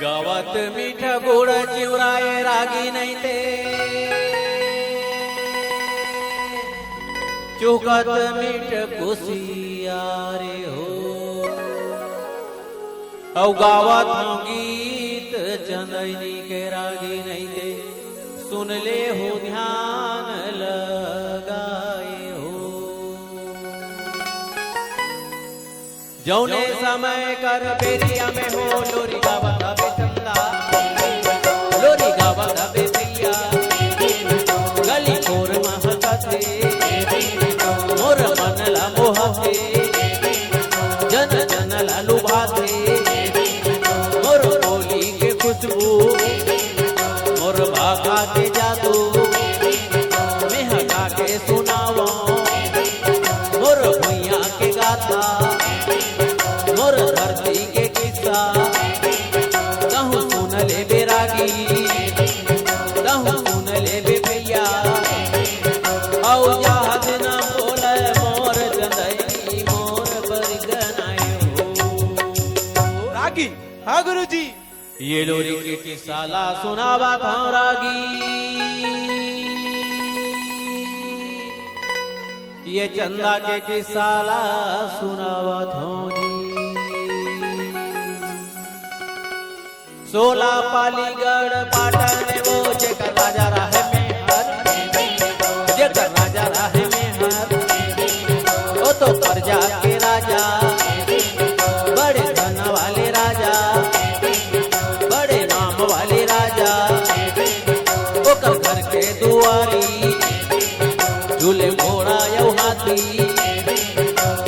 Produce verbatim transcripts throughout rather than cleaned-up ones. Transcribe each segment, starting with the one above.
गावत मीठा गुड़ चिउराए रागी नैते, चुहकत मीठ कुसियारे हो। अउ गावत हूँ गीत चंदैनी के रागी नैते, सुन ले हो ध्यान लगाए हो। जौने समय कर बेरिया में हो लोरी गावत हवे चंदा, लोरी गावत हवे भैया, गली कोर महकत हे, मोर मन ला मोहत हे, जन जन ला लुभात हे, मोर बोली के खुशबू, मोर भाखा के जादू, मेंह गा के सुनावंव मोर भुइयां के गाथा, मोर धरती के किस्सा। तहूं सुन लेबे रागी, तहूं सुन लेबे भैया। अउ जात न बोले मोर चंदैनी, मोर बरगनाए हो। रागी, हाँ गुरुजी। ये लोरी के किस्सा ला सुनावत हंव रागी, ये चंदा के किस्सा ला सुनावत हंव जी। सोला पालीगढ़ पाटन वो जेकर राजा राहे मेहर, जेकर राजा राहे मेहर, वो तो प्रजा के राजा, बड़े धन वाले राजा, बड़े नाम वाले राजा, ओकर घर के दुआरी, झूले घोड़ा अउ हाथी,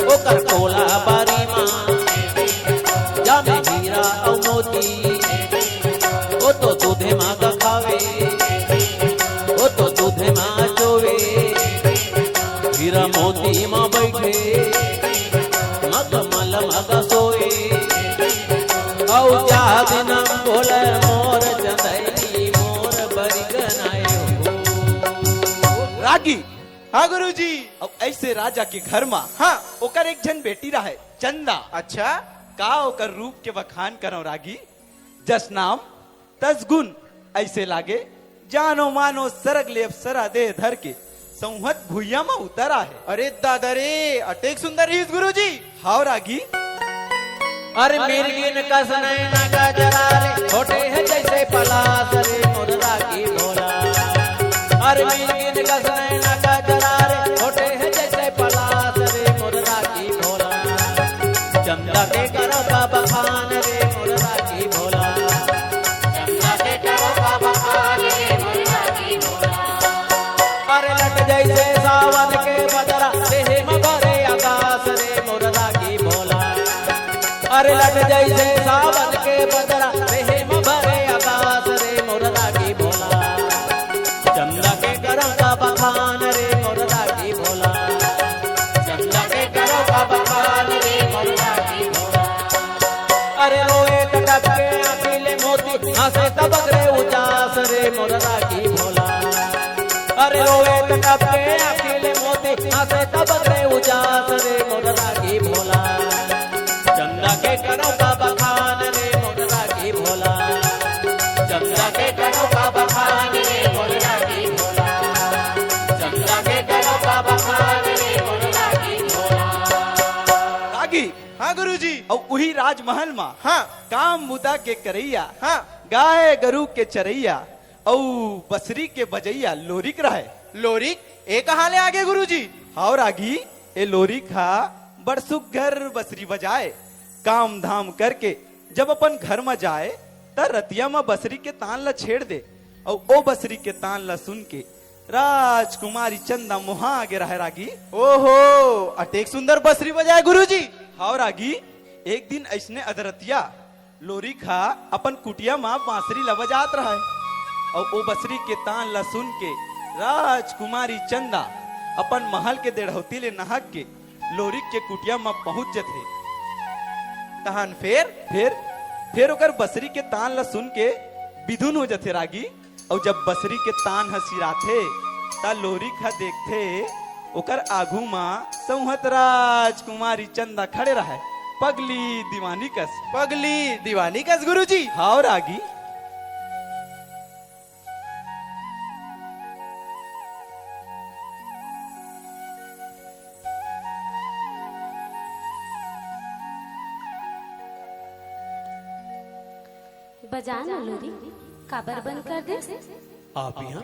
ओकर कोला बारी मा, जामे हीरा अउ मोती, ओ तो दूधे मा गा खावे, ओ तो दूधे मा चोवे, हीरा मोती मा बैठे, मखमल मा गा सोए। अउ जात न बोले मोर चंदैनी, मोर बरगनाए हो। रागी। हाँ गुरुजी। अउ ऐसे राजा के घर मा, हाँ। ओकर एक झन बेटी रहय, चंदा। अच्छा। का ओकर रूप के बखान करंव रागी, जस नाम तस गुन, ऐसे लागे जानो मानो सरग ले अप्सरा देह धर के सौंहत भुइयां म उतर आहे। अरे दादा रे, अतेक सुंदर रहिस गुरुजी। हाव रागी। अरे मिर्गिन कस नैना गजरा रे, छोटे हे जैसे पलास रे मोर रागी भोला। अरे मिर्गिन कस नैना गजरा रे, छोटे हे जैसे पलास रे मोर रागी भोला। चंदा के करो का बखान रे मोर रागी भोला। चंदा के करो का बखान रे मोर रागी भोला। अरे लट जैसे सावन के बदरा, देहे म भरे आकाश रे मोर रागी भोला। अरे लट जैसे सावन के बदरा, देहे म भरे आकाश रे मोर रागी भोला। चंदा के करो का बखान रे मोर रागी भोला। चंदा के करो का बखान रे मोर रागी भोला। अरे रोए त टपके आँखी ले मोती, हंसे तब गरे उजास रे मोर रागी भोला। अरे रोए त टपके आँखी ले मोती, हंसे तब गरे उजास रे मोर रागी भोला। चंदा के करो का बखान रे मोर रागी भोला। चंदा के करो का बखान रे मोर रागी भोला। चंदा के करो का बखान रे मोर रागी भोला। रागी। हाँ गुरुजी। अउ उही राजमहल मा, हाँ। काम बुता के करइया, हाँ। गाय गरू के चरइया, अउ बसरी के बजइया लोरिक रहय। लोरिक, ए कहाँ ले आगे गुरुजी? हाव रागी, ए लोरिक हा बड़ सुग्घर बसरी बजाय। काम धाम करके जब अपन घर म जाय, त रतिया म बसरी के तान ल छेड़ दे, अउ ओ बसरी के तान ल सुन के राजकुमारी चंदा मोहा गे रहय रागी। ओहो, अतेक सुंदर बसरी बजाय गुरुजी। हव रागी, एक दिन अइसने अधरतिया लोरिक ह अपन कुटिया म बांसुरी ल बजात रहय, अउ ओ बंसुरी के तान ल सुन के राजकुमारी चंदा अपन महल के डेढ़ौती ले नहक के लोरिक के कुटिया म पहुंच जथे। तहन फेर? फेर, फेर ओकर बंसुरी के तान ल सुन के बिधुन हो जथे रागी। अउ जब बंसुरी के तान ह सिराथे, त लोरिक ह देखथे, ओकर आघू म सौंहत राजकुमारी चंदा खड़े रहय, पगली दीवानी कस। पगली दीवानी कस, गुरुजी। हव रागी। बजा न लोरी, काबर बंद कर देस? आप इहाँ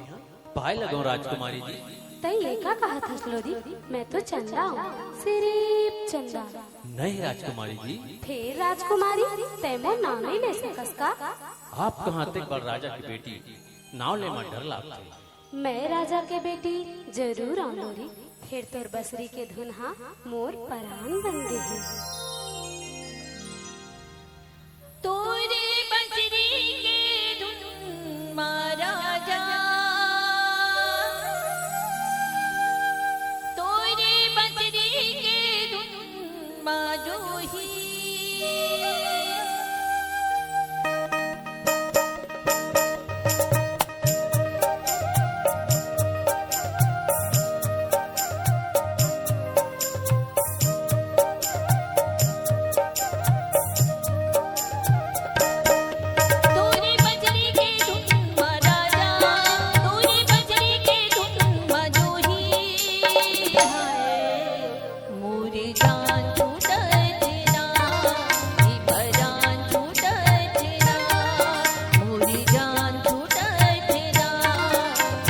पाय लगव राजकुमारी जी। तैं ये का कहत हस लोरी? मैं तो चंदा हूँ, सिर्फ चंदा। नहीं राजकुमारी जी। फेर राजकुमारी, तैं मोर नाव नहीं ले सकस का? आप कहाँ तक बड़ राजा के बेटी, नाव ले मा डर लागथे। मैं राजा के बेटी जरूर आंव लोरी, फेर तोर बंसुरी के धुन हा मोर परान बन गे हे। तोरे बंसुरी के धुन मा राजा, तोरे बंसुरी के धुन मा जोही। तोरी बंसुरी के धुन मा राजा, तोरी बंसुरी के धुन मा जोही। हाय। मोरी जान छूटत ना, ई परान छूटत ना, मोरी जान छूटत ना,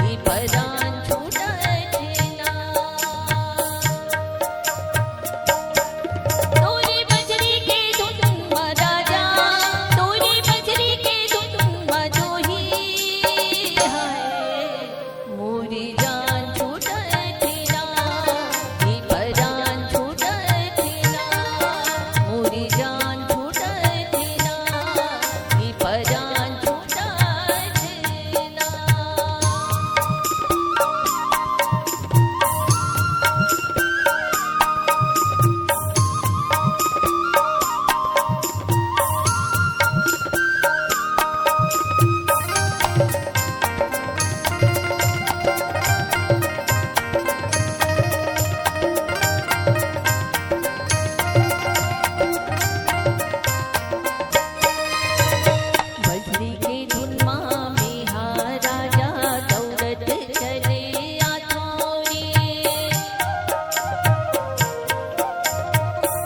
ई परान छूटत ना। तोरी बंसुरी के धुन मा राजा, तोरी बंसुरी के धुन मा जोही। हाय। मोरी जान छूटत ना, ई परान छूटत ना, मोरी जान छूटत ना, ई परान छूटत ना। बंसुरी के धुन मा मेहा राजा दौड़त चले आथों रे।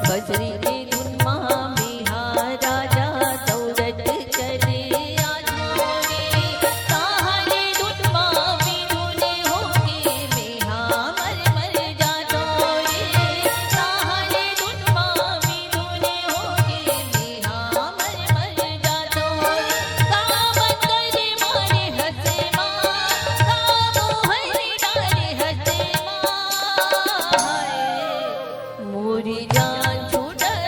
बंसुरी के धुन मा मेहा राजा दौड़त चले आथों रे। ताहले धुन मा बिधुन होके मेहा मर मर जाथों रे। ताहले धुन मा बिधुन होके मेहा मर मर जाथों रे। का बंदर मारे हंसे मा, का मोहन डारे हंसे मा। हाय। मोरी जान छूटत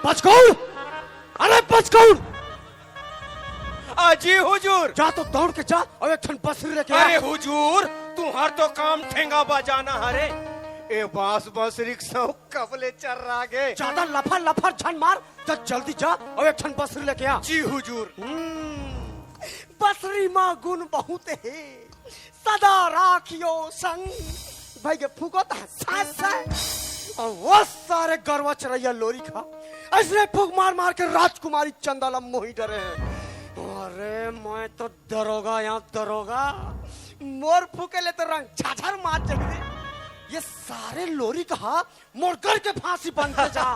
बचकौर, अरे बचकौर, आ जी हुजूर। जा तो दौड़ के जा अउ एक ठन बसरी लेके आ। अरे हुजूर, तुंहर तो काम ठेंगा बजाना हरे। ए बांस बसरी के सौंक कब ले चर्रा गे? जादा लफर लफर झन मार, जा जल्दी जा अउ एक ठन बसरी लेके आ। जी हुजूर। हम्म, बसरी मा गुन बहुत हे, सदा राखियो संग। भई गे फूंको त सास है। अउ ओ सारे गरवा चरइया लोरिक हा अइसने फूंक मार मार के राजकुमारी चंदा ला मोही डरे हे। अरे मैं तो दरोगा या दरोगा, मोर फूंके ले तो रंग झाझर मार जाही। ये सारे लोरिक हा मोर गर के फांसी बन के जा।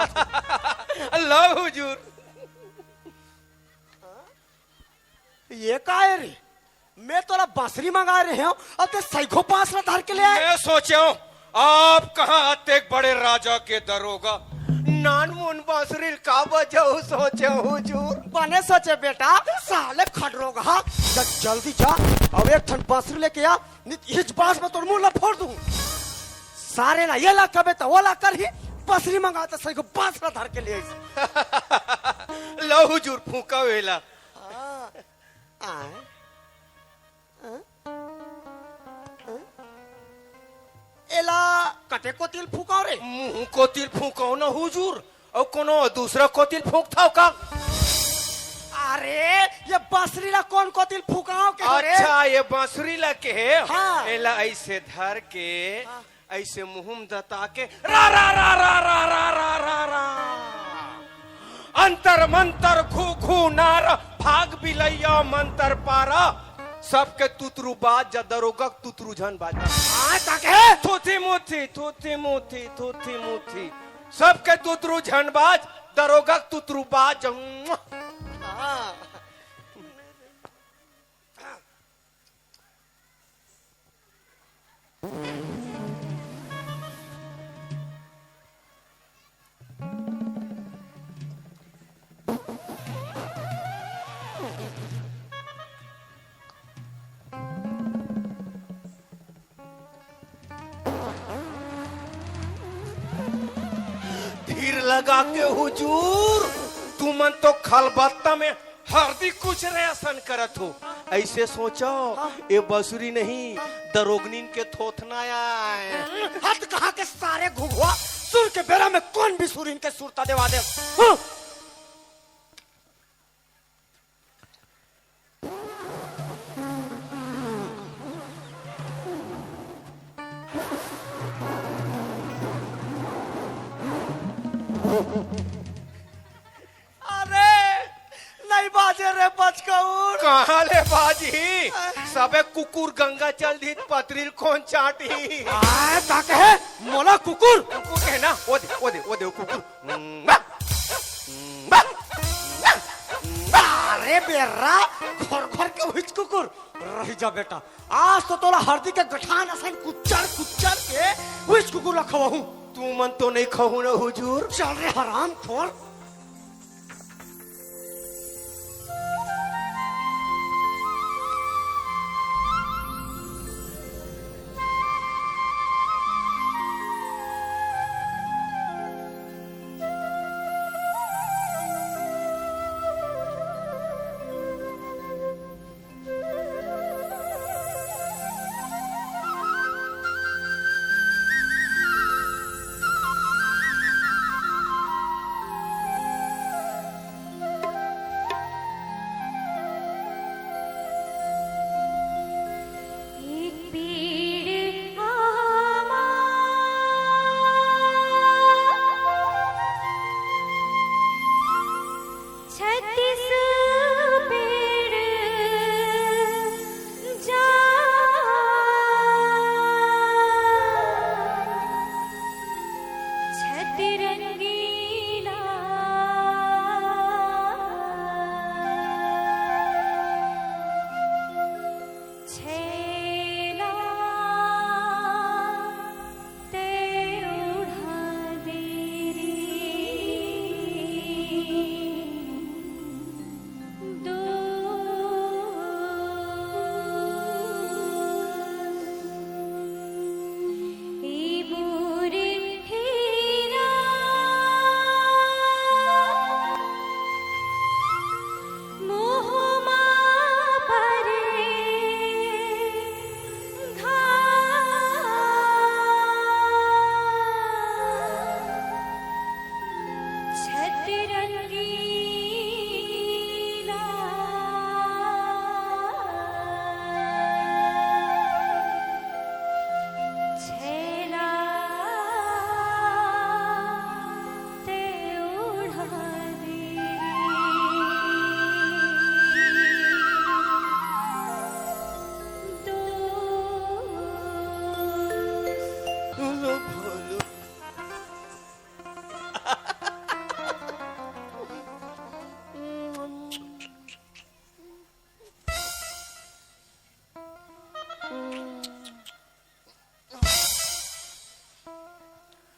लो हुजूर। ये का हे रे? मैं तोला बांसुरी मंगाय रहेंव, अउ तें सइघो बांस ला धर के ले आए। मैं सोचेंव, आप कहाँ अतेक बड़े राजा के दरोगा, नानमुन बांसुरी ल का बजाहूँ सोचेंव हुजूर। बने सोचे बेटा, साले खडरोगहा, जा जल्दी जा, अउ एक ठन बांसुरी लेके आ, नहीं त इही बांस में तोर मुंह ला फोर दूं। सारे ला ये ला कबे त वो ला करही, बांसुरी मंगाय त सइघो बांस ला धर के ले आइस। लो हुजूर, फूंकव एला। हाँ। आय? आय? आय? एला कते कोतिल फूंकव रे? मुंह कोतिल फूंकव न हुजूर, अउ कोनो दूसरा कोतिल फूंकथव का? अरे, ये बांसुरी ला कोन कोतिल फूंकव के रे? अच्छा, ये बांसुरी ला के हे? हाँ। एला अइसे धर के हाँ। अइसे मुहुम दता के रा रा रा रा रा रा रा रा रा। अंतर मंतर घू घू नार, भाग बिलैया मंतर पारा। सबके तुतरू बाज, जा दरोगा के तुतरू झन बाज। हाँ, ताके? थूथी मूथी, थूथी मूथी, थूथी मूथी। सबके तुतरू झन बाज, दरोगा के तुतरू बाज। हाँ। धीर लगा के हुजूर, तुमन तो खलबत्ता में हरदी कुचरे असन करत हो। अइसे सोचो, हाँ। ए बसुरी नहीं, हाँ। दरोगनिन के थोथना आय। हद कहाँ के सारे घुघुआ, सुर के बेरा में कोन बिसुरिन के सुरता देवा दे। हाँ। अरे, नहीं बाजे रे बचकौर। कहाँ ले बाजही? सबे कुकुर गंगा चल दिही त पतरी ल कोन चाटही? आय, का कहे? मोला कुकुर? कुकुर कहे ना, ओ दे, ओ दे, ओ दे, ओ कुकुर। अरे बेर्रा, घर घर के उहिच कुकुर। रहि जा बेटा, आज तो तोला हरदी के गठान असन कुचर कुचर के उहिच कुकुर ला खवाहूं। तुमन तो नहीं खहू ना हुजूर। चल रे हरामखोर।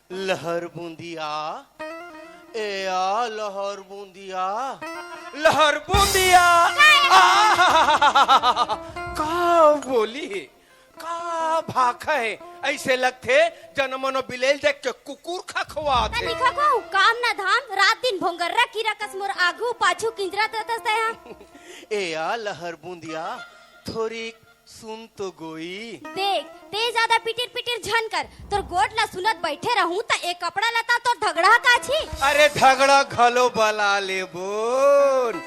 लहर बूंदिया, ए आ लहर बूंदिया, लहर बूंदिया। आहा! का बोली हे, का भाखा हे, अइसे लगथे जन मनो बिलेल देख के कुकुर खखवात हे। तनिक को काम ना धाम, रात दिन भोंगर्रा कीरा कस मोर आगू पाछू किंजरत रथस तैं हा। ए आ लहर बूंदिया, थोरी सुन तो गोई। देख, तें जादा पिटिर पिटिर झन कर। तोर गोठ ला सुनत बइठे रहूं त ए कपड़ा लता तोर धगड़ा काछी। अरे धगड़ा घलो बला लेबोन।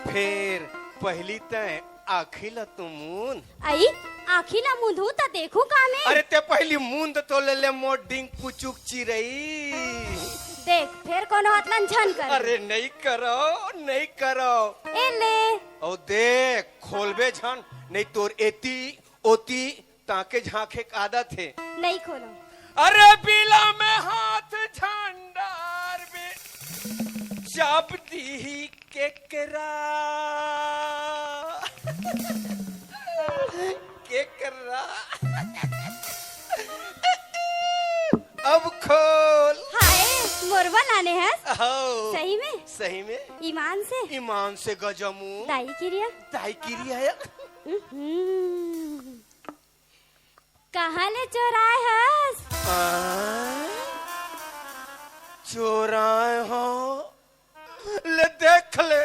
फेर पहिली तैं आँखी ला तो मूंद। अई, आँखी ला मूंदहूं त देखूं का में? अरे तें पहिली मूंद तो ले ले मोर डिंग पुचुक चिरई। देख, फेर कोनो अतलन झन कर। अरे नइ करव, नइ करव। ए ले। अउ देख, खोलबे झन, नइ तोर एती ओती ताके झांके के आदत हे। नइ खोलो। अरे बिला में हाथ झन डारबे, चाप दीही केकरा। केकरा। अब खोल। हाय, मोरवा लाने हस? हौ। सही में? सही में। ईमान से? ईमान से गजमू। दाई किरिया? दाई किरिया हे। उहुं। कहाँ ले चोराए हस? आ? चोराए हंव? ले देख ले,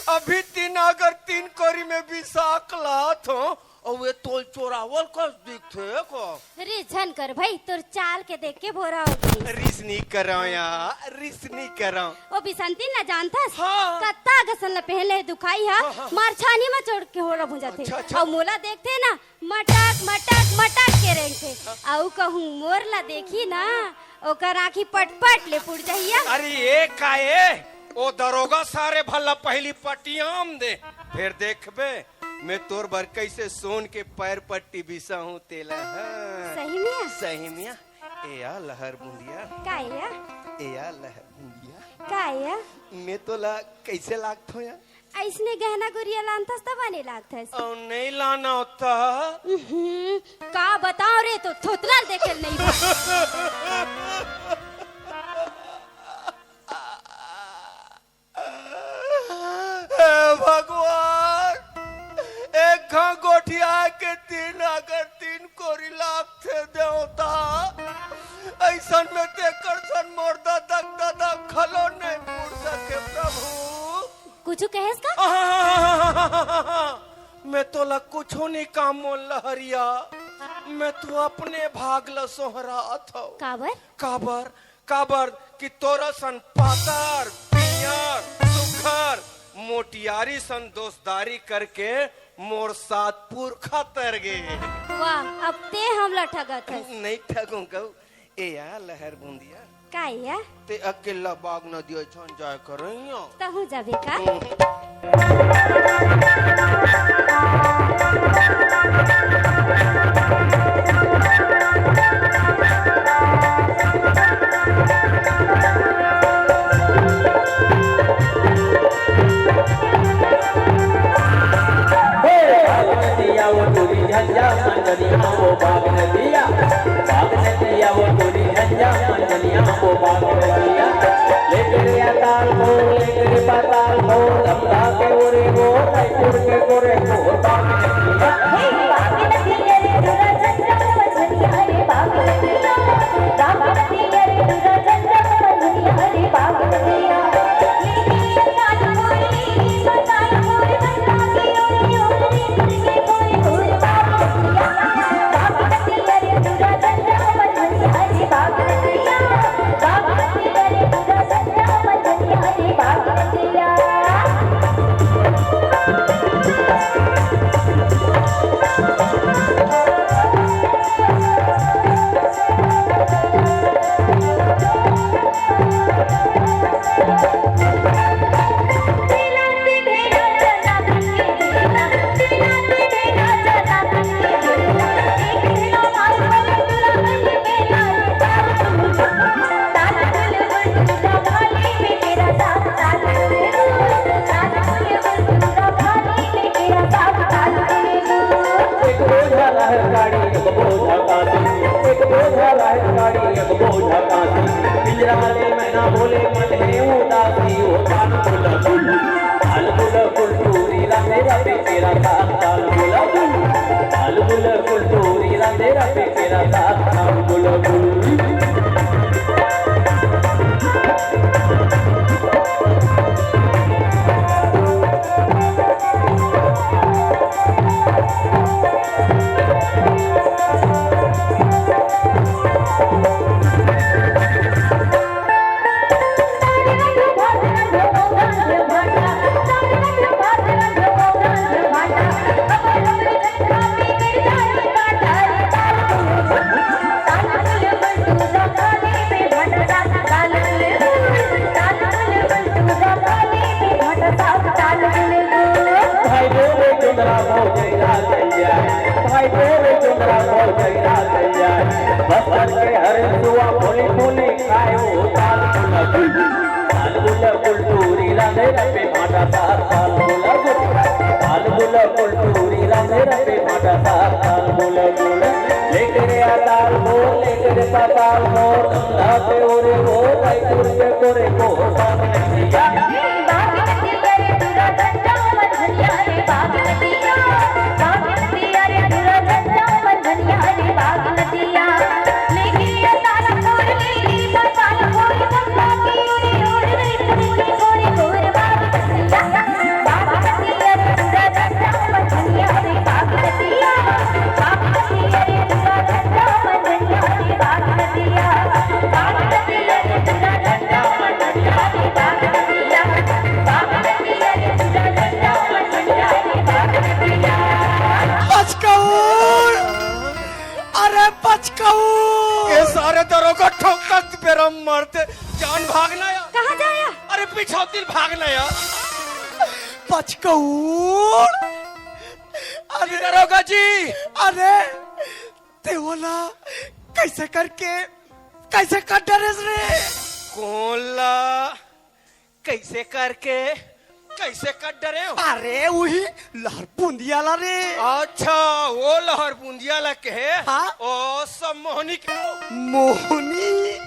अभी तीन अगर तीन कोरी में बिसाख लात हंव, अउ ए तोल चोरावल कस दिखथे का? रे झन कर भई, तोर चाल के देख के भोरा हो गई। रिस नी करंव या, रिस नी करंव। ओ बिसंती ला जानथस? हाँ। कत्ता अगसन ला पहन ले दुखाई हा, हाँ, हाँ। मार छानी म चोट के होरा भुंजाथे। अच्छा, अच्छा। अउ मोला देखथे ना, मटक, मटक, मटक के रेंगथे। अउ कहूँ मोर ला देखी ना, ओकर आँखी पटपट ले फूट जहिया। अरे ए का ए? ओ दरोगा सारे भला पहिली पटियाम दे, फेर देखबे मैं तोर बर कइसे सोन के पैर पट्टी बिसाहूँ तेला। हाँ। सही में? सही में। ए आ लहर बुंदिया। का या? ए आ लहर बुंदिया। का या? मैं तोला कइसे लागथों या? अइसने गहना गुरिया लानथस त बने लागथस। अउ नइ लानव त? उहुं, का बताओं रे, तो थोथला देखे नइ बा। हे भगवान, एक घांव गोठिया के तीन अगर तीन कोरी लागथे देवता, अइसन में तेकर सन मोर ददक ददक घलो नइ फूट सके प्रभु। कुछु कहेस का? आहा! मैं तोला कुछु नइ कहंव मोर लहरिया, मैं तो अपने भाग ल सोहरात हंव। काबर? काबर? काबर कि तोर असन पातर, पियर, सुघर, मोटियारी सन दोस्तदारी करके मोर सात पुरखा तर गे। वाह, अब तें हमला ठगत हस। नइ ठगों गऊ, ए आ लहर बुंदिया। का या? तें अकेल्ला बाग नदिया झन जाय करइया। तहूँ जाबे का? हम्म। हे, बाग नदिया वो टूरी झंझा मंदनिया वो बाग नदिया। बाग नदिया वो टूरी झंझा मंदनिया वो बाग नदिया। लेके रे अकाल को, लेके रे पाताल को, गंगा के ओरे वो, रायपुर के गोरे को, बाग नदिया। हे, बाग नदिया रे, टूरा झंझा मंदनिया रे, बाग नदिया। बाग नदिया रे, टूरा झंझा मंदनिया रे, बाग नदिया। बोझा कांसी, पिंजरा ले मैना बोले मन हे उदासी, ओ ताल बोला गुल, ताल बोला गुल, टूरी राधे राधे तेरा साथ, ताल बोला गुल, ताल बोला गुल, टूरी राधे राधे तेरा साथ, ताल बोला गुल। भाई बोले चुंदरा भौजैया चल जाए, भाई बोले चुंदरा भौजैया चल जाए, बस्तर के हर सुआ फूली फूली खाए वो ताल बोला गुल, ताल बोला गुल टूरी राधे रपे भाटा ताल, ताल बोला गुल, ताल बोला गुल टूरी राधे रपे भाटा ताल, ताल बोला गुल। लेके रे आ ताल बोल, लेके रे पा ताल बोल, धंधा पे ओरे वो, भाई तुरते कोरे को, बाप ने दिया। पचकौड़! अरे पचकौड़! ये सारे दरोगा ठोकत बेरा मरते, जान भागना यार। कहाँ जाया? अरे पिछौतिल भागना यार। पचकौड़! अरे दरोगा जी। अरे ते ओला कैसे करके, कैसे कर डरेस रे? कोन ला? कैसे करके? कैसे कर डरे हो? अरे उही लहर बुंदिया ला रे। अच्छा, वो लहर बुंदिया ला कहे? हाँ। ओ सब मोहनी के। मोहनी?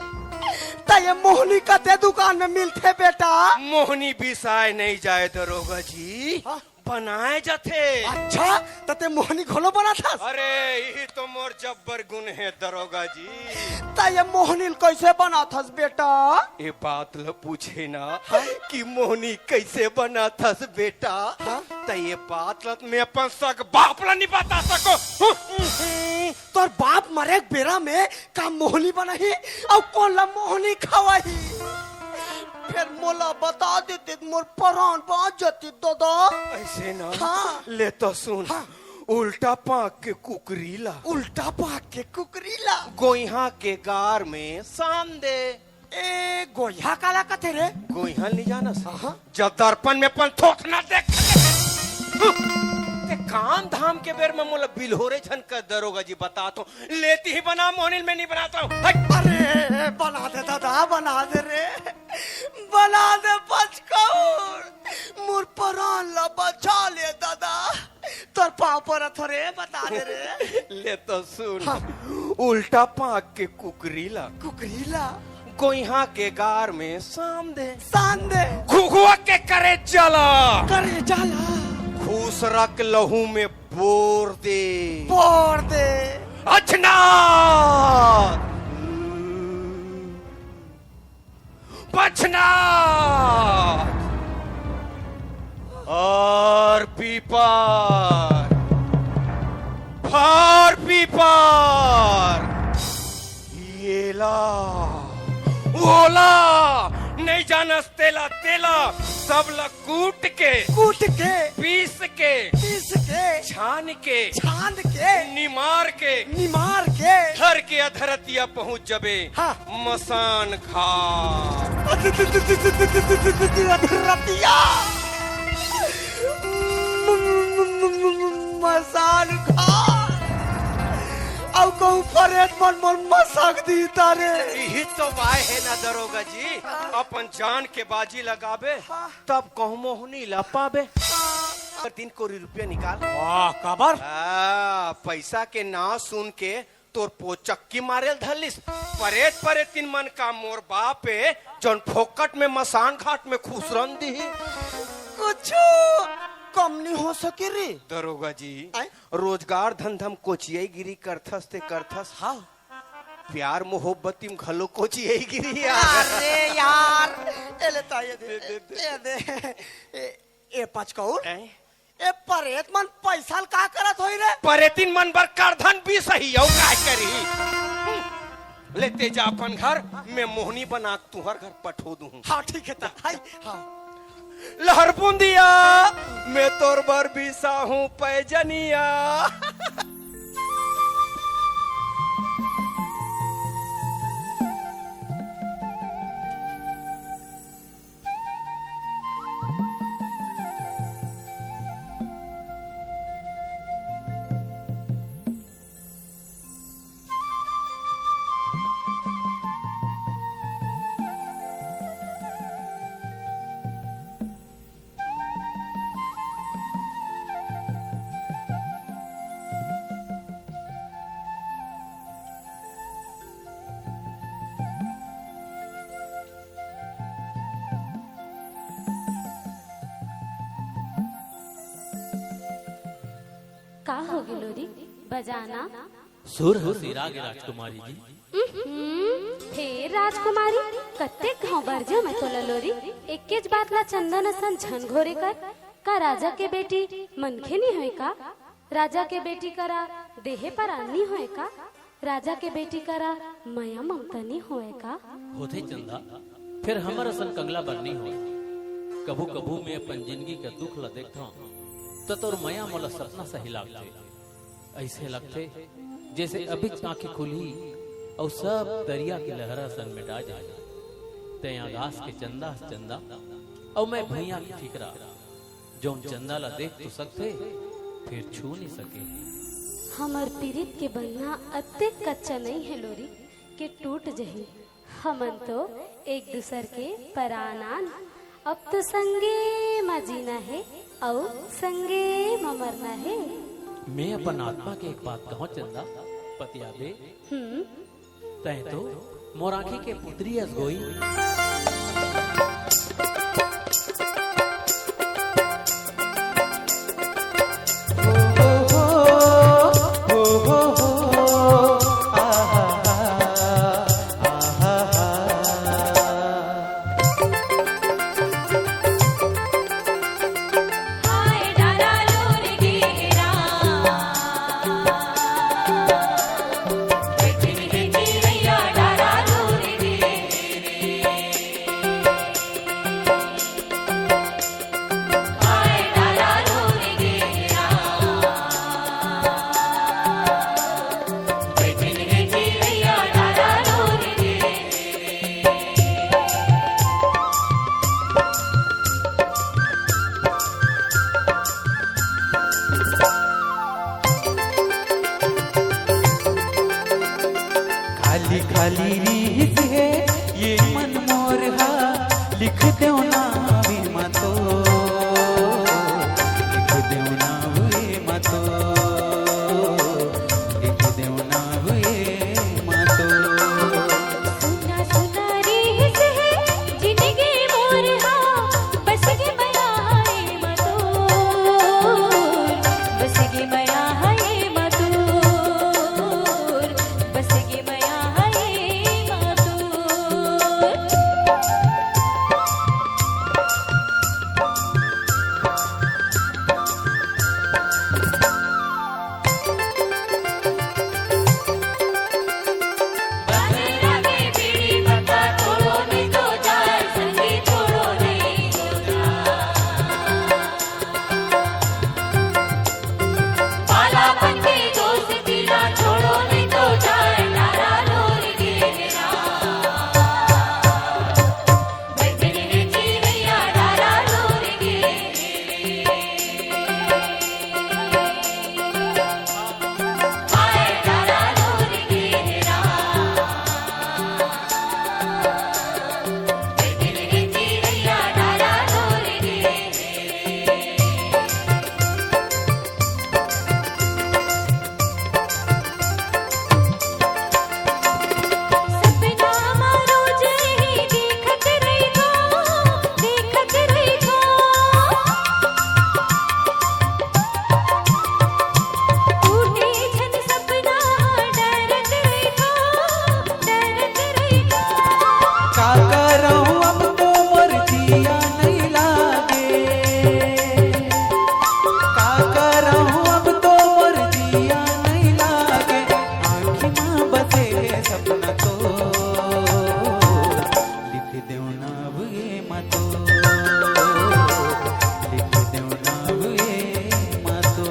त ये मोहनी कते दुकान में मिलथे बेटा? मोहनी बिसाए नहीं जाए दरोगा जी। हाँ। बनाए जाथे। अच्छा, त ते मोहनी घलो बनाथस? अरे, यही तो मोर जब्बर गुण हे दरोगा जी। त ये मोहनी ल कैसे बनाथस बेटा? ये बात ल पूछे ना हाँ? कि मोहनी कैसे बनाथस बेटा? हाँ? त ये बात ल मैं अपन सग बाप ला नहीं बता सको। तोर बाप मरे के बेरा में का मोहनी बनाही अउ कोन ला मोहनी खवाही? फेर मोला बता देते त मोर परान बाँच जतिस दादा। ऐसे ना। हाँ। ले तो सुन। हाँ। उल्टा पाँख के कुकरी ला। उल्टा पाँख के कुकरी ला। गोइहा के गार में सान दे। ए, गोइहा काला कथे रे? गोइहा नहीं जानस? हाँ। जब दर्पण में अपन थोथना देख। ते काम धाम के बेर में मोला बिल्होरे झन कर दरोगा जी बता तो। लेती ही बना मोहनी ल मैं नहीं बनाता हूँ। हट। अरे, बना दे दादा, बना दे रे। बना दे पचकौड़। मोर परान ला बचा ले दादा। तोर पाँव परत हों रे, बता दे रे। ले तो सुन। हाँ। उल्टा पाँख के कुकरी ला। कुकरी ला। गोइहा के गार में सान दे। सान दे। घुघुआ के करेजा ला। करेजा ला। खुसरा के लहू में बोर दे। बोर दे। अछनात। पछनात। अउ पीपर। फर पीपर। येला, ओला, नहीं जानस तेला, तेला, सब ला कूट के, कूट के, पीस के, पीस के, छान के, छान के, निमार के, निमार के, धर के अधरतिया पहुंच जबे। हाँ। मसान घाट। अधरतिया। मसान घाट। अउ कहूँ परेत मन मोर मसक दी तारे। इही तो बाय हे ना दरोगा जी, हाँ। अपन जान के बाजी लगाबे, हाँ। तब कहूँ मोहनी ला पाबे। हाँ। दिन कोरी रुपया निकाल। वाह, काबर? हाँ, पैसा के नाव सुन के तोर पोचक्की मारे ल धरलिस। परेत परेतिन मन का मोर बाप ए, जौन फोकट में मसान घाट में खुसरन दिही। कुछु कम नहीं हो सके रे। दरोगा जी, आय? रोजगार धंधा म कोचियाई गिरी करथस ते करथस। हाँ। प्यार मोहब्बती म घलो कोचियाई गिरी यार। अरे यार, ए ले ता, ये दे, दे, दे, दे। ये दे। ए, ए पचकौर। आय? ए परेत मन पैसा ल का करत होई रे? परेतिन मन बर करधन भी सही, अउ काय करी? ले ते जा अपन घर, मैं मोहनी बना के तुहर घर पठो दूँ। हाँ, ठीक है ता। हाय, हाँ। लहर बुंदिया, मैं तोर बर बिसाहूँ पैजनिया। का हो गे लोरी? बजाना। सुर ह सिरा गे राजकुमारी जी। उहुं, फेर राजकुमारी, कतेक घांव बरजेंव मैं तोला लोरी, एकेच बात ला चंदन असन झन घोरे कर। का राजा के बेटी मनखे नी होय का? राजा के बेटी करा देहे परान नी होय का? राजा के बेटी करा मया ममता नी होय का? होथे चंदा, फेर हमर असन कंगला बर नी होय। कभू-कभू मैं अपन जिनगी के दुख ला देखथंव, त तोर मया मोला सपना सही लागथे। अइसे लगथे, जइसे अभीच आंखी खुलही अउ सब दरिया के लहरा असन मेटा जाही। तैं आकाश के चंदा हस चंदा, अउ मैं भुइयां के ठीकरा, जउन चंदा ला देख तो सकथे, फेर छू नइ सके। हमर पीरित के बंधना अतेक कच्चा नइ हे लोरी के टूट जही। हमन तो एक दूसर के परान आन। अब तो संगे म जीना हे अउ संगे म मरना हे। मैं अपन आत्मा के एक बात कहंव चंदा, पतियाबे। हम्म। तैं तो मोर आंखी के पुतरी अस गोई। का करहूँ अब तो मोर जिया नइ लागे, का करहूँ अब तो मोर जिया नइ लागे, आँखी मा बसे हे सपना तो, लिख देव नाव एमा तो, लिख देव नाव एमा तो।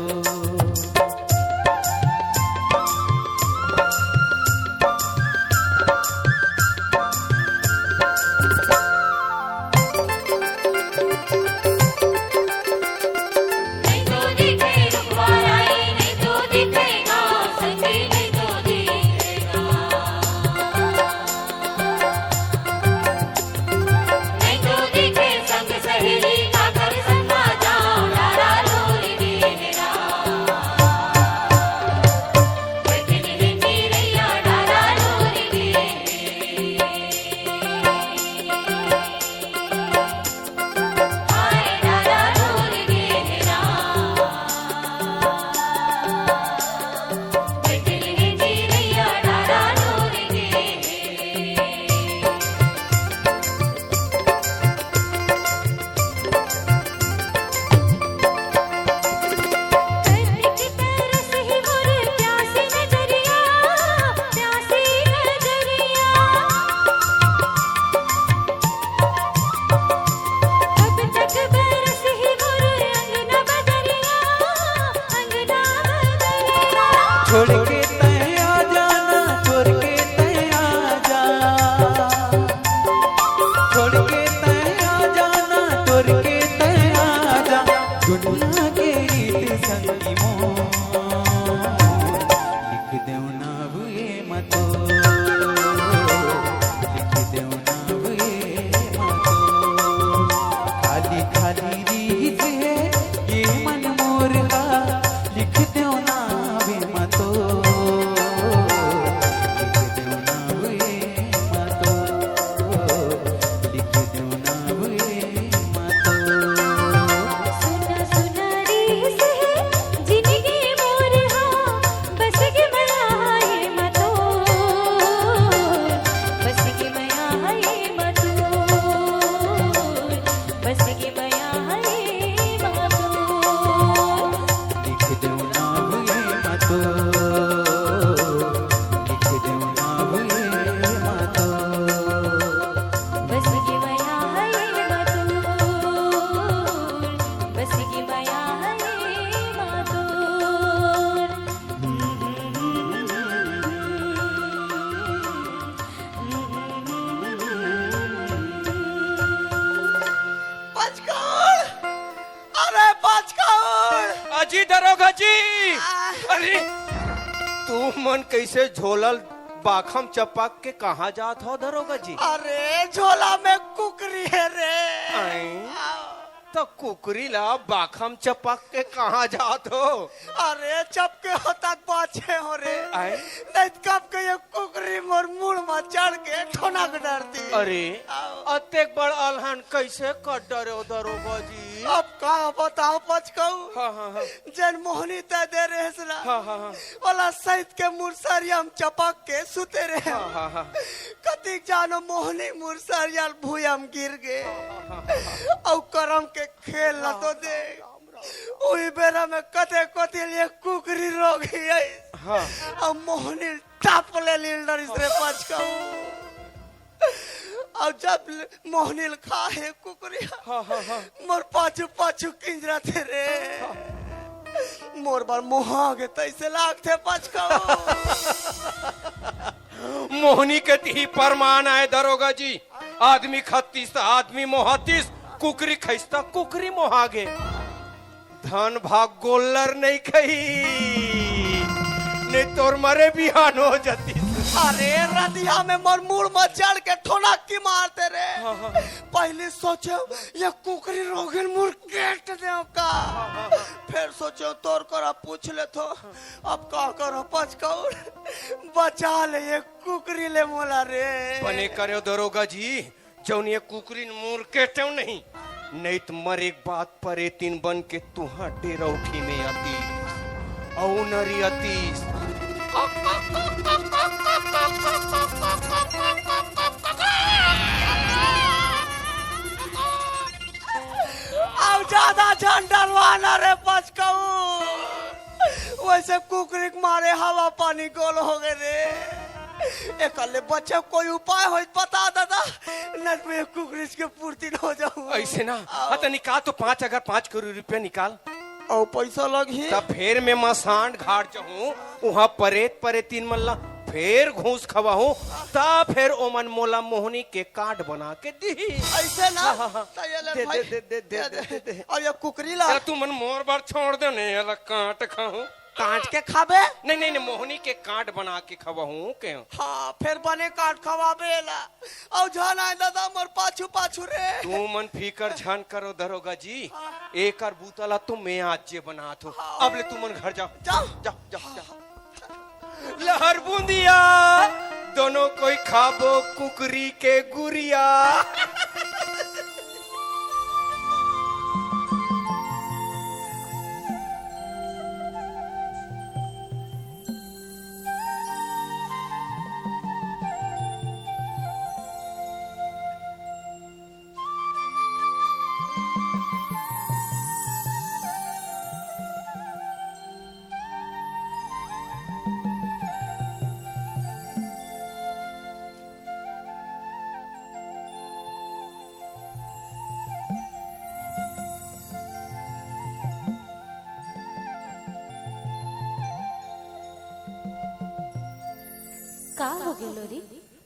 छोड़ के तैं आ जाना, छोड़ के तैं आ जा, छोड़ के तैं आ जाना, छोड़ के तैं आ जा, दुनिया के रीत संगी मोर, लिख देव नाव एमा तो, लिख देव नाव एमा तो, खाली खाली रीत हे ये मन मोर हा, लिख देव नाव एमा तो, लिख देव नाव एमा तो, लिख देव नाव एमा तो। सुन सुन रीस हे जिनगी मोर हा, बस के मया हे मतो, बस के मया हे मतो, बस के मया हे मतो। लिख देव नाव एमा तो, लिख देव नाव एमा तो। बस के मया हे मतो, बस के मया हे मतो। पचकौड़! अरे पचकौड़! अजी दरोगा जी! आ। अरे, तुमन कइसे झोला ल बाखम चपक के कहाँ जात हो दरोगा जी? अरे, झोला में कुकरी हे रे। आईं? आ। त कुकरी ला बाखम चपक के कहाँ जात हो? अरे, चपके हों त बाँचे हों रे। आय? नहीं त कब के ये कुकरी मोर मुड़ मा चढ़ के ठोनक डरतिस। अरे, आओ। अतेक बड़ अलहन कइसे कर डरे हो दरोगा जी? अब का बताओं पचकौड़? हाँ, हाँ, हाँ। जेन मोहनी तैं दे रहेस ना, हाँ, हाँ, हाँ। ओला सइत के मुरसरिया म चपक के सुते रहेंव। हाँ, हाँ, हाँ। कतिक जानो मोहनी मुरसरिया ल भुइयाँ म गिर गे। हाँ, हाँ, हाँ, हाँ। अउ करम के खेल ला तो देख। उही बेरा में कते कोती ले कुकरी रोगही आइस। हाँ। अउ मोहनी ल टाप ले लीन डरिस रे पचकौड़। अउ जब ले-, मोहनी ल खाहे कुकरी ह, हाँ, हाँ, हाँ। मोर पाछू पाछू किंजरथे रे। हाँ। मोर बर मोहा गे तइसे लागथे पचकौड़। मोहनी के तिही परमान आय दरोगा जी। आदमी खतिस त आदमी मोहातिस, कुकरी खइस त कुकरी मोहा गे। धन भाग गोल्लर नइ खही, नहीं तोर मरे बिहान हो जातिस। अरे रतिहा में मोर मुड़ म चढ़ के ठोनक के मारथे रे। हाँ, हाँ। पहिली सोचेंव ये कुकरी रोगिन मुड़ केट देंव का। हाँ, हाँ, हाँ। फेर सोचेंव तोर करा पूछ लेथों। अब का करंव पचकौड़, बचा ले ये कुकरी ले मोला रे। बने करेव दरोगा जी, जउन ये कुकरी ल मुड़ केटेंव नहीं, नहीं त मरे के बाद परेतिन बन के तुँहर डेरौठी में आतिस, अउ नरियातिस। झन डरवा ना रे पचकऊ। वइसे कुकरी के मारे हवा पानी गोल हो गे रे। एकर ले बचे कोई उपाय होई त बता दादा, नहीं त मैं कुकरी के पूर्ति न हो जाहूं। अइसे ना, आओ। हाँ त निकाल तो पाँच, अगर पाँच करोड़ रुपया निकाल। अउ पइसा लगही? त फेर मैं मसान घाट जाहूं, उहां परेत परेतिन मन ला फेर घूस खवाहूं, त फेर ओमन मोला मोहनी के कार्ड बना के दिही। अइसे ना? हाँ, हाँ, हाँ। त ये ले दे, भाई, दे, दे, दे, ये दे, दे। दे, दे। अउ ये कुकरी ला? या तुमन मोर बर छोड़ दे ने, एला काट खाहूं। काट के खाबे? नहीं, नहीं, नहीं, मोहनी के कार्ड बना के खवाहूं के। हाँ, फेर बने कार्ड खवाबे एला। अउ झन आय दादा मोर पाछू पाछू रे। तुमन फिकर झन करो दरोगा जी, हाँ। एकर बूता ला तो मैं आज जे बनात हों। हाँ। अब ले तुमन घर जाओ। जाओ। जाओ, जाओ, जाओ। लहर बूंदिया, दोनों कोई खाबो कुकरी के गुरिया। का हो गे लोरी?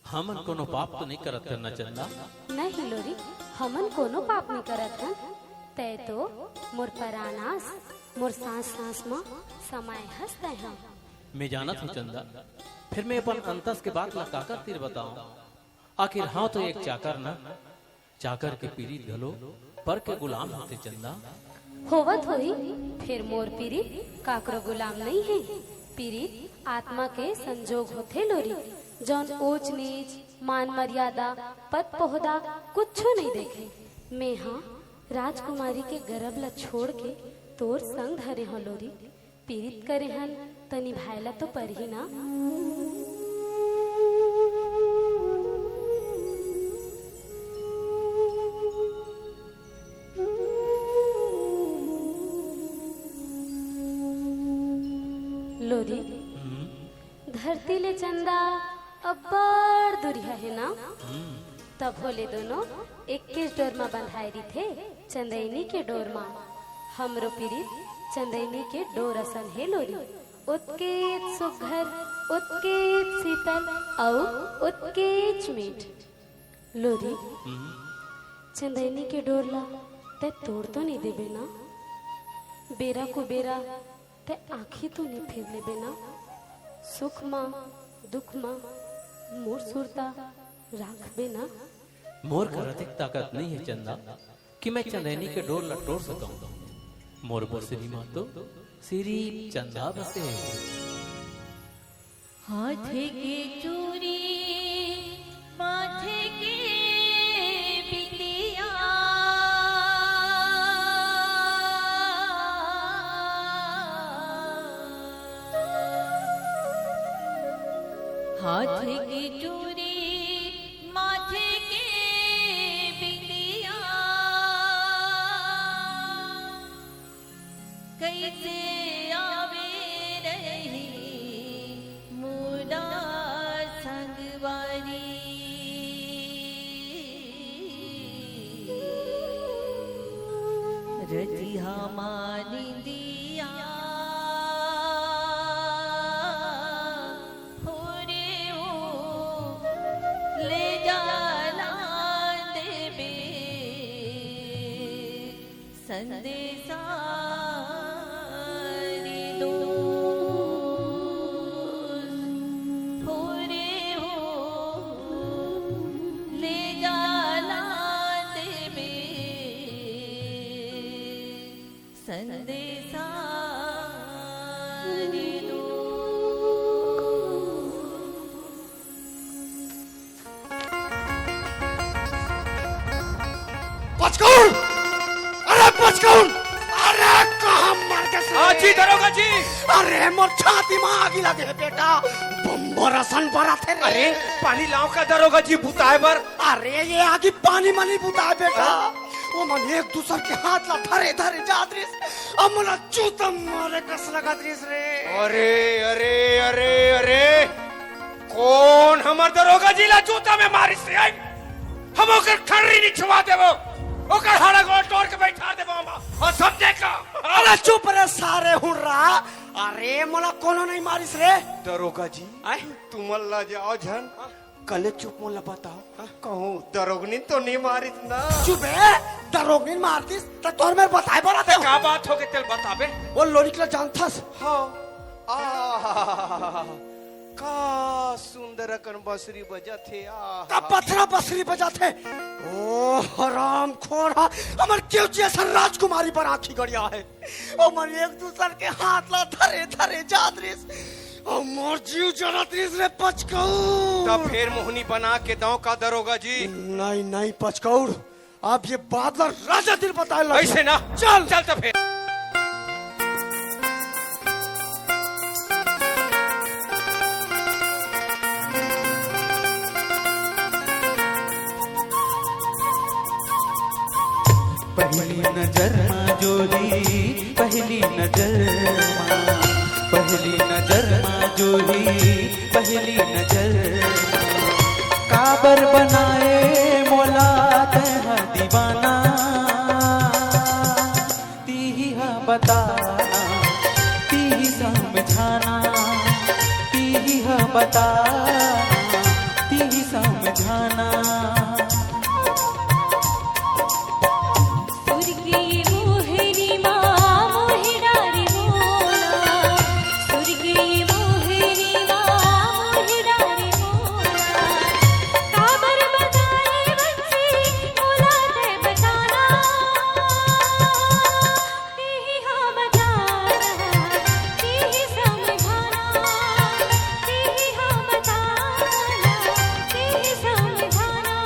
हमन कोनो पाप तो नइ करत हन ना चंदा? नहीं लोरी, हमन कोनो पाप नइ करत हन। तैं तो मोर परान आस, मोर सांस सांस म समाय हस तैं ह। मैं जानत हूँ चंदा, फिर मैं अपन अंतस के बात ला काकर तीर बताऊं? आखिर हंव तो एक चाकर ना, चाकर के पीरित घलो पर के गुलाम होथे चंदा। होवत होही, फेर मोर पीरित काकरो गुलाम नइ हे। पीरित आत्मा के संजोग होथे लोरी, जौन ऊंच नीच, मान मर्यादा, पद पौहदा कुछू नइ देखे। मेंहा राजकुमारी के गरब ल छोड़ के तोर संग धरे हंव लोरी। पीरित करे हन, त निभाए ला तो परही ना। लोरी, हम्म। धरती ले चंदा अब्बड़ दूरिहा हे ना? हम्म। तभो ले दोनों एक्केच डोर म बंधाए रिथे, चंदैनी के डोर म। हमरो पीरित चंदैनी के डोर असन हे लोरी, ओतकेच सुग्घर, ओतकेच शीतल अउ ओतकेच मीठ। लोरी, हम्म। चंदैनी के डोर ला तैं तोड़ तो नइ देबे ना? बेरा कुबेरा तैं आँखी तो नइ फेर लेबे ना? सुख म, दुख म मोर सुरता राखबे ना? मोर करा अतेक ताकत नइ हे चंदा कि मैं चंदैनी के डोर ला टोर सकंव। मोर बंसरी म तो सिरिफ चंदा बसे हे। हाथ के चूड़ी, माथे के बिंदिया, हाथ के चूड़ी, माथे के बिंदिया, कइसे आवे रही मोला संगवारी। रतिहा मा निंदिया हो रे हो, ले जाना देबे संदेसा रे दोस्त। हो रे हो, ले जाना देबे संदेसा रे दोस्त। पचकौन! अरे पचकौन! अरे कहाँ मर गे से? हाँ जी, दरोगा जी। अरे मोर छाती मा आगी लगे हे बेटा, बम्बर असन बरत हे रे। अरे पानी लाव का दरोगा जी बुताए बर? अरे ये आगी पानी मा नइ बुताए बेटा, ओमन एक दूसर के हाथ ला धरे धरे जात रिस, अउ मोला जूता मारे कस लगत रिस रे। अरे, अरे, अरे, अरे, कोन हमर दरोगा जी ला जूता में मारिस रे? हम ओकर खर्री निचवा देबो, ओकर हाड़ा गोड़ तोड़ के बैठा देबो हम, अउ सब देखा। अरे चुप रे सारे हुर्रा, अरे मोला कोनो नहीं मारिस रे। दरोगा जी, आय? तुमन ला जाओ झन, कले चुप मोला बताओ, हाँ? कहूँ दरोगनी तो नहीं मारिस ना? चुप है, दरोगनी मारतिस त तोर मेर बताए बर आते हो। का बात हो के तेल बताबे? वो लोरिक ला जानथस? हाँ। आहा, का सुंदर अकन बंसुरी बजत हे, आहा। का पथरा बंसुरी बजत हे? ओ हरामखोर हा, हमर केवची असन राजकुमारी पर आँखी गड़िया हे। ओमन एक दूसर के हाथ ला धरे धरे जात रिस, अउ मोर जीव जरत रिस रे पचकौर। तब फेर मोहनी बना के दंव का दरोगा जी? नहीं, नहीं पचकौर, अब ये बात ला राजा तीर बताए ला। ऐसे ना। चल। चल तो फेर। पहली नजर मा जोरी, पहली नजर मा, पहली नजर मा जोरी, पहली नजर मा। काबर बनाए मोला तैं हा दीवाना, तिही हा बताना, तिही समझाना, तिही हा बताना, तिही समझाना। सुरगी मोहरी मा मोहि डारे मोला, सुरगी मोहरी मा मोहि डारे मोला। काबर बताए बंसी मोला तैं बताना। तिही हा बताना, तिही समझाना, तिही हा बताना, तिही समझाना।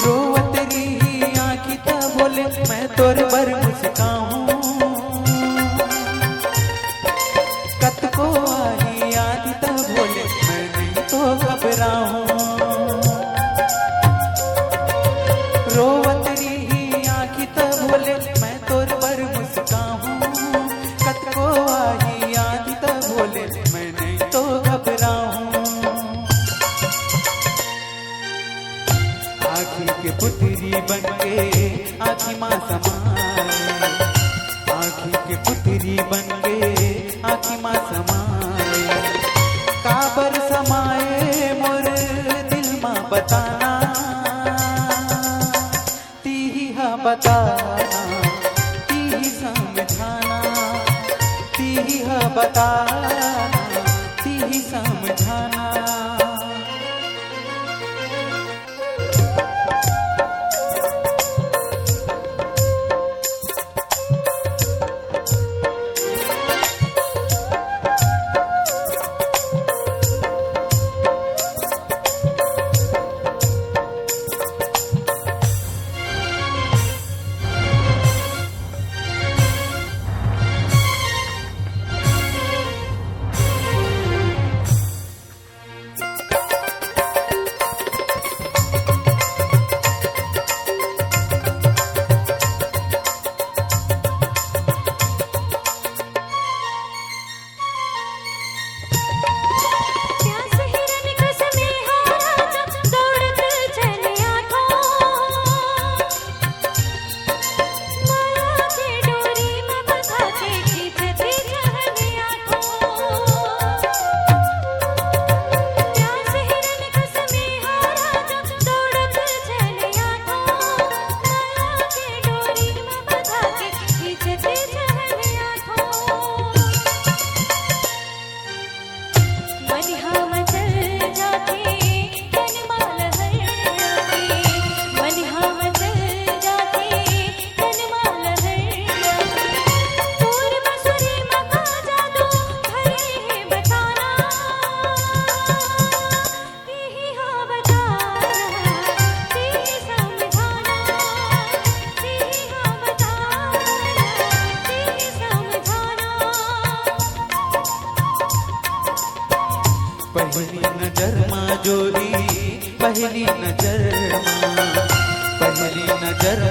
रोवत रही आँखी त बोले, मैं तोर बर मुस्काहूँ। कतको आही आँधी त बोले, मैं नहीं तो घबराहूँ। रोवत रही आँखी त बोले, मैं तोर बर मुस्काहूँ। कतको आही आँधी त बोले, मैं नहीं तो घबराहूँ। आँखी के पुतरी बन के आँखी मा समाए, आँखी के पुतरी बन के आँखी मा समाए। काबर समाए मोर दिल मा बताना, तिही हा बताना, तिही समझाना, तिही हा बताना, तिही समझाना।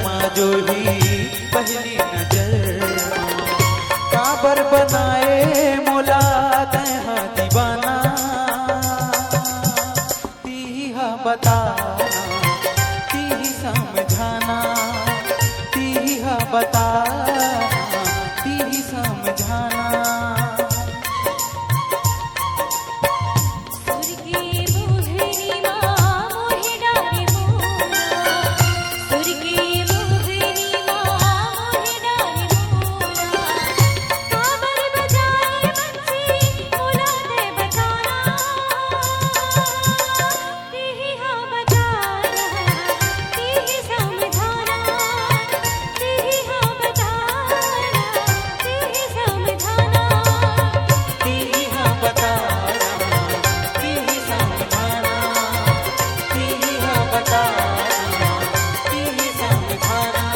मा जो ही पहली नजर मा काबर बनाए मोला तैं हा दीवाना। तिही हा बताना, तिही समझाना, तिही हा बताना, तिही समझाना। सुर के मोहनी मा मोहे डारे मोरा, सुर के मोहनी मा मोहे डारे मोरा, काबर बजाए बंसी मोला तैं बताना। तिही हा बताना, तिही समझाना, तिही हा बताना, तिही समझाना, तिही हा बताना, तिही समझाना, तिही हा बताना, तिही समझाना,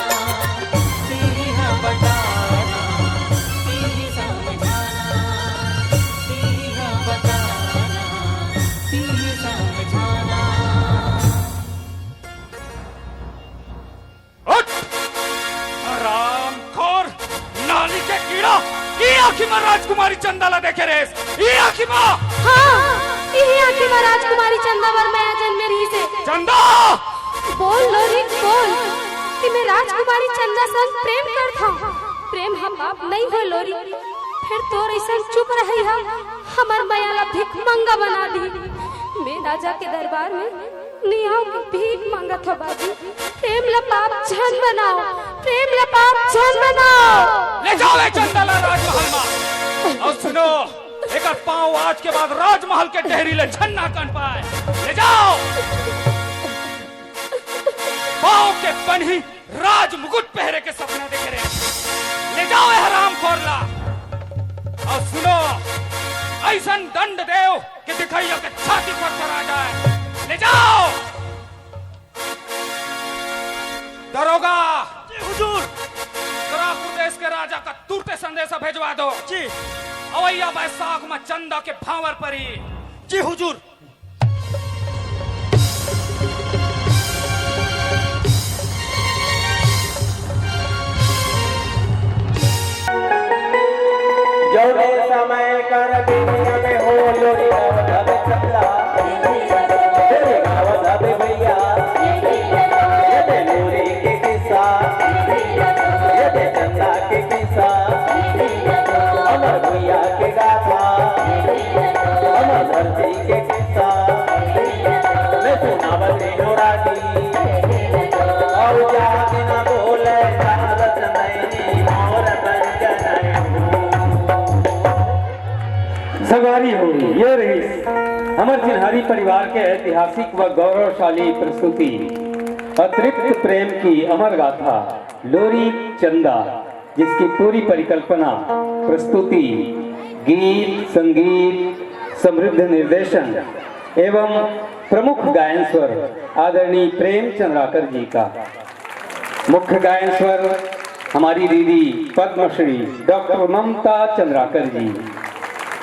तिही हा बताना, तिही समझाना, तिही हा बताना, तिही समझाना। उठ! हरामखोर, नाली के कीड़ा, ई आँखी मा राजकुमारी चंदा ला देखे रेहेस, ई आँखी मा। हाँ, इही आँखी मा राजकुमारी चंदा बर मया जन्मे रहिसे। चंदा! बोल लोरिक, बोल कि मैं राजकुमारी चंदा संग प्रेम करथंव। प्रेम हा पाप नइ होय लोरिक, फेर तोर अइसन चुप रहई हा हमर मया ला भिखमंगा बना दिही। मैं राजा के दरबार में नियाव के भीख मांगत हव बाबू, प्रेम ला पाप झन बनाव, प्रेम ला पाप झन बनाव। ले जाव ए चंदा ला राजमहल मा। अउ सुनो, एकर पाँव आज के बाद राजमहल के डेहरी ले झन ना कन पाय। ले जाव। पाँव के पनही राज मुकुट पहरे के सपना देखे रेहेस। ले जाव ए हरामखोर ला। अउ सुनो, अइसन दंड देव कि दिखइया के छाती थरथरा जाय। ले जाव। दरोगा। जी हुजूर। कराकुर देश के राजा का तुरते संदेशा भेजवा दो। जी। अवइया बैसाख मा चंदा के भांवर परी। जी हुजूर। जौने समय कर दुनिया में हो लोरी नव नव चंदा। तेरे गाँव सब भैया, ये दे लोरी के किस्सा, ये दे चंदा के किस्सा। हमर भैया के गाथा, हमर धरती के किस्सा। मैं सुनावत रेहेंव रागी, अउ जाके ना बोले, जानत नइनी मोर बन जनई। संगवारी हो, ये रहिस हमर चिन्हारी परिवार के ऐतिहासिक व गौरवशाली प्रस्तुति, अतृप्त प्रेम की अमर गाथा, लोरी चंदा, जिसकी पूरी परिकल्पना, प्रस्तुति, गीत, संगीत, समृद्ध निर्देशन एवं प्रमुख गायन स्वर आदरणीय प्रेम चंद्राकर जी का। मुख्य गायन स्वर हमारी दीदी पद्मश्री डॉक्टर ममता चंद्राकर जी।